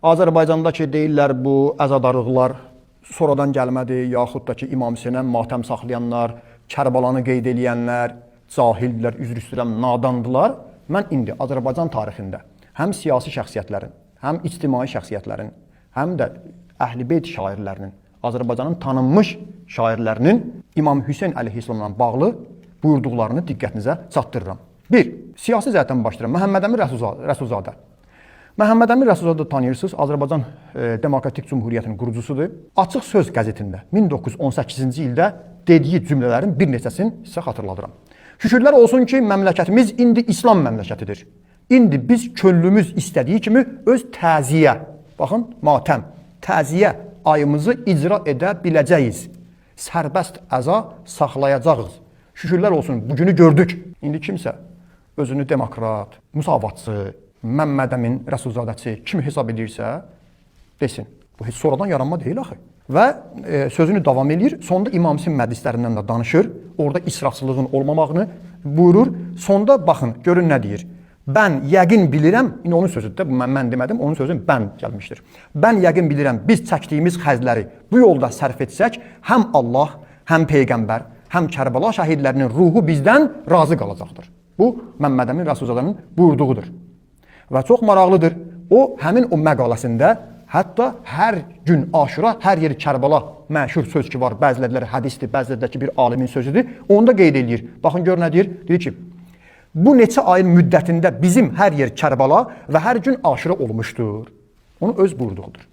Azərbaycanda ki deyirlər bu əzadarlıqlar sonradan gəlmədi, yaxud da ki İmam Hüseynə matəm saxlayanlar, Kərbəlanı qeyd eləyənlər cahildirlər, üzr istəyirəm, nadandılar. Mən indi Azərbaycan tarixində həm siyasi şəxsiyyətlərin, həm ictimai şəxsiyyətlərin, həm də Əhl-i Beyt şairlərinin, Azərbaycanın tanınmış şairlərinin İmam Hüseyn əleyhissalamla bağlı buyurduqlarını diqqətinizə çatdırıram. 1. Siyasi cəhətdən başlayıram. Məhəmməd Əmin Rəsulzadə. Məhəmməd Əmin Rəsulzadə tanıyırsınız, Azərbaycan Demokratik Cümhuriyyətinin qurucusudur. Açıq Söz qəzetində 1918-ci ildə dediyi cümlələrin bir neçəsini sizə xatırladıram. Şükürlər olsun ki, məmləkətimiz indi İslam məmləkətidir. İndi biz könlümüz istədiyi kimi öz təziyə, baxın, matəm, təziyə ayımızı icra edə biləcəyiz. Sərbəst əza saxlayacağıq. Şükürlər olsun, bu günü gördük. İndi kimsə özünü demokrat, müsavatçı, Məmməd Əmin Rəsulzadəçi kimi hesab edirsə, desin. Bu heç sonradan yaranma deyil axı. Və sözünü davam eləyir. Sonda İmam Hüseyn məclislərindən də danışır. Orada israfçılığın olmamağını buyurur. Sonda baxın, görün nə deyir. Mən yəqin bilirəm, indi onun sözüdür də, bu mən demədim, onun sözü mən gəlmişdir. Mən yəqin bilirəm, biz çəkdiyimiz xərcləri bu yolda sərf etsək, həm Allah, həm peyğəmbər, həm Kərbəla şəhidlərinin ruhu bizdən razı qalacaqdır. Bu Məmməd Əmin Rəsulzadənin buyurduğudur. Və çox maraqlıdır. O həmin o məqaləsində hətta hər gün Aşura, hər yer Kərbəla məşhur söz ki var, bəziləri hədisdir, bəziləri ki bir alimin sözüdür. Onu da qeyd eləyir. Baxın gör nə deyir? Deyir ki, bu neçə ayın müddətində bizim hər yer Kərbəla və hər gün Aşura olmuşdur. Onun öz buyurduğudur.